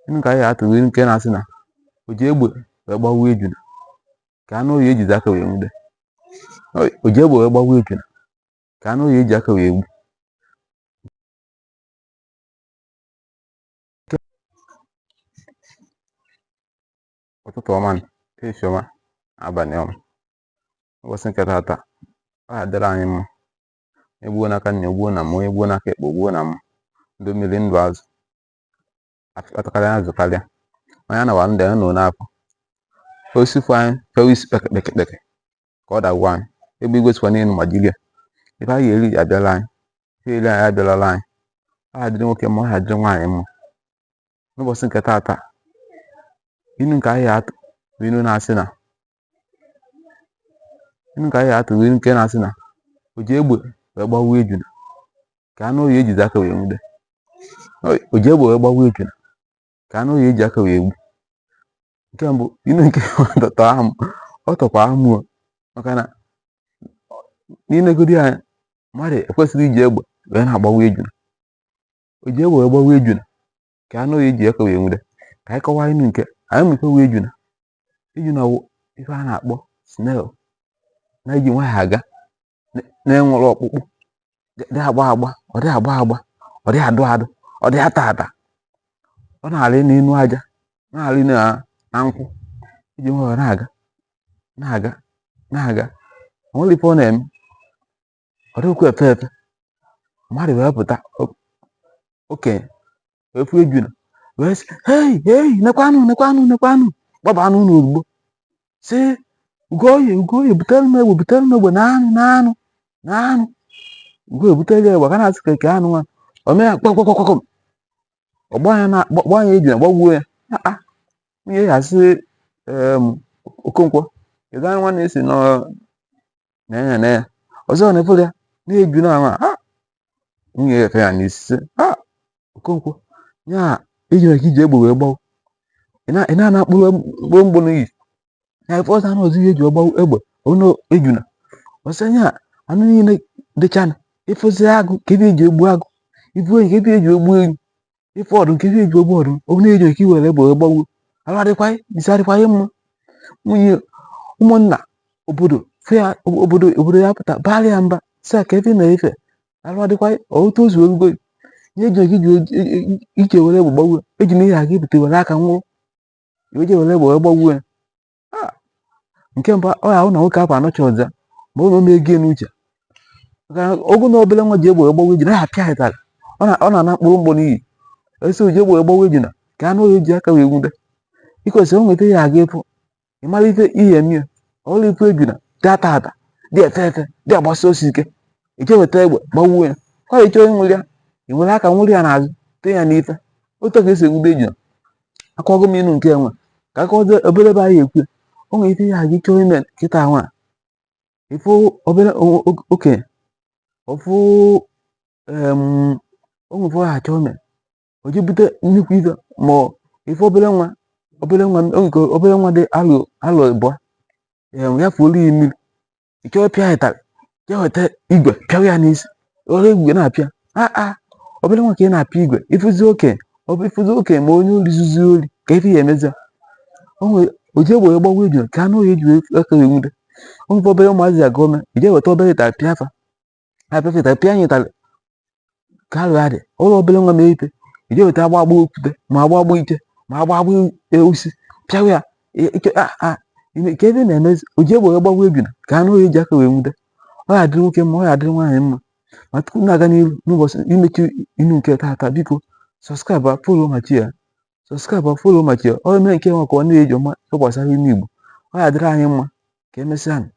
Inu nke anyị atụ nke na-asị na o ji egbe wee gbagbuo ejuna ka anụ ọhịa ejizi aka wee nwude. O ji egbe wee gbagbuo ejuna ka anụ ọhịa eji aka wee gbu. Ụtụtụ ọma, ehihie ọma, abalị ọma. Ụbọchị nke taata, ọ ga-adịrị anyị mma. Onye gbuo n'aka nri, o gbuo na mma. Onye gbuo n'aka ekpe, o gbuo na mma. Ndụ mmiri, ndụ azụ. Atakarịa azụ karịa. Onye a nawa ndụ ya nọ n'afọ. Osisi fụ anyị fewe isi kpeke kpeke kpeke ka ọ dagwa anyị. Egbe igwe sikwa n'elu ma jiri ya. Ife anyị ga-eri abịala anyị. Ife eri anyị abịalala anyị. Ọ ga-adịrị nwoke mma, ọ ga-adịrị nwaanyị mma. N'ụbọchị nke taata, inu nke anyị atụ bụ inu na-asị na inu nke anyị atụ bụ inu nke na-asị na o ji egbe wee gbagbuo ejuna ka anụ ọhịa ejizi aka wee nwude. O ji egbe wee gbagbuo ejuna ka anụ ọhịa eji aka wee gbu. Nke mbụ, inu nke tọtọ amụ, ọ tọkwa amụ o, maka na n'inegodi anya, mmadụ ekwesịrị iji egbe wee na-agbagbu ejuna. O ji egbe wee gbagbuo ejuna ka anụ ọhịa eji aka wee nwude. Ka anyị kọwaa inu nke anyị ma ife wụ ejuna. Ejuna wụ ife a na-akpọ snail na-eji nwayọọ aga, na-enwere ọkpụkpụ, dị agba agba, ọ dị agba agba, ọ dị adụ adụ, ọ dị ata ata. Ọ na-arị n'elu aja, na-arị na nkwụ, iji nwayọọ na-aga, na-aga, na-aga. O nwere ife ọ na-eme, ọ dịghịkwa efe efe. Mmadụ wee pụta, okenye wee fụ ejuna wee sị, "Hei, hei, nekwanụ, nekwanụ, nekwanụ!" Gbaba n'ụlọ ozugbo, sị, "Ugoye, Ugoye, butere m egbe, butere m egbe, na anụ, na anụ, na anụ." Ugoye butere ya egbe ka na-asị ka eke anụ nwa o mee ya kpọkpọkpọkpọm, ọgba ya na gba ya ejuna, gbagbuo ya. A nwunye ya asị, "Okonkwo, kedu anụ nwanne esi nọ na ya na ya ọzọ na efere ya na-eju na anwa ha?" Nwunye ya efe ya n'isi, sị, "Ha, Okonkwo, nya ejuna ka iji egbe wee gbawo, ị na-ana mkpụrụ mkpụrụ mgbọ n'iyi na ife ọzọ, anụ ọzọ ihe eji ọgbawo egbe ọnụ ejuna." Ọsọ nya anụ niile dịchanụ, ịfụzi agụ ka ebe eji egbu agụ, ifu enyi ka ebe eji egbu enyi, ife ọdụm ka ebe eji egbu ọdụm, ọ na ejuna ka i were egbe wee gbagbuo, arụ adịkwa isi adịkwa mma. Nwunye, ụmụnna, obodo fụ ya, obodo ya pụta baara ya mba, sị ya ka ebe ị na-efe, arụ adịkwa otu o si orugo nye ejuna ka iji were egbe gbagbuo ejuna, ihe aga ebute were aka nwụrụ iwe je were egbe wee gbagbuo ya. Nke mbụ, ọ ya ahụ na nwoke ahụ anọcha ọzọ ma ọ na ome ego n'uche, maka na ogo na obere nwa ji egbe wee gbagbuo ejuna ya apịa ịtarị, ọ na-ana mkpụrụ mgbọ n'iyi. Esi o ji egbe wee gbagbuo ejuna ka anụ ọhịa eji aka wee nwude. Ikwesịrị o nweta ihe aga efu, ị mara ife ihe eme ya. Ọrụ ifu ejuna dị ata ata, dị efe efe, dị agbasi ọsọ ike, ije weta egbe gbagbuo ya. Ọ ya ịchọọ ịnwụrụ ya, ị nwere aka nwụrụ ya n'azụ, tee ya n'ife. Otu ka esi enwude ejuna. Akọwago m inu nke enwe ka akọwazie obere ebe anyị ekwu. O nwere ife ihe aga ịchọọ ime kịta nwa, ifu obere okenye ofu o nwere ife ọ achọ ime, o je bute nnukwu ife, ma ife obere nwa, obere nwa, o nwere obere nwa dị alụ alụ abụọ ya fuolu ya mmiri, ị chọọ pịa ịtarị, jee weta igwe pịawa ya n'isi, were igwe na-apịa. A obere nwa ka ị na-apịa igwe. Ịfụzi okenye, ọ bụ ịfụzi okenye ma onye ori zuzi ori ka ife ya emezi ya. O nwere o ji egbe wee gbagbuo ejuna ka anụ ọhịa eji wee aka wee nwude. O nwere obere ụmụazị ya gọọmenti, ije weta obere ịtarị pịa afa ha, pịa ịtarị, pịa anyị ịtarị ka alụ ya dị ụlọ. Obere nwa mee ife, ije weta agba agba okwute, ma agba agba ite, ma agba agba osisi pịawa ya ike. A ime ka ebe na-emezi, o ji egbe wee gbagbuo ejuna ka anụ ọhịa eji aka wee nwude. Ọ ya adịrị nwoke mma, ọ ya adịrị nwaanyị mma. Ma tupu m na-aga n'ihu n'ụbọchị imechi inu nke taata, biko subscribe, follow ma chi ya, subscribe, follow ma chi ya. Ọ eme nke nwa ka ọ na-eji ọma gbasara inu Igbo. Ọ ya adịrị anyị mma. Ka emesịa.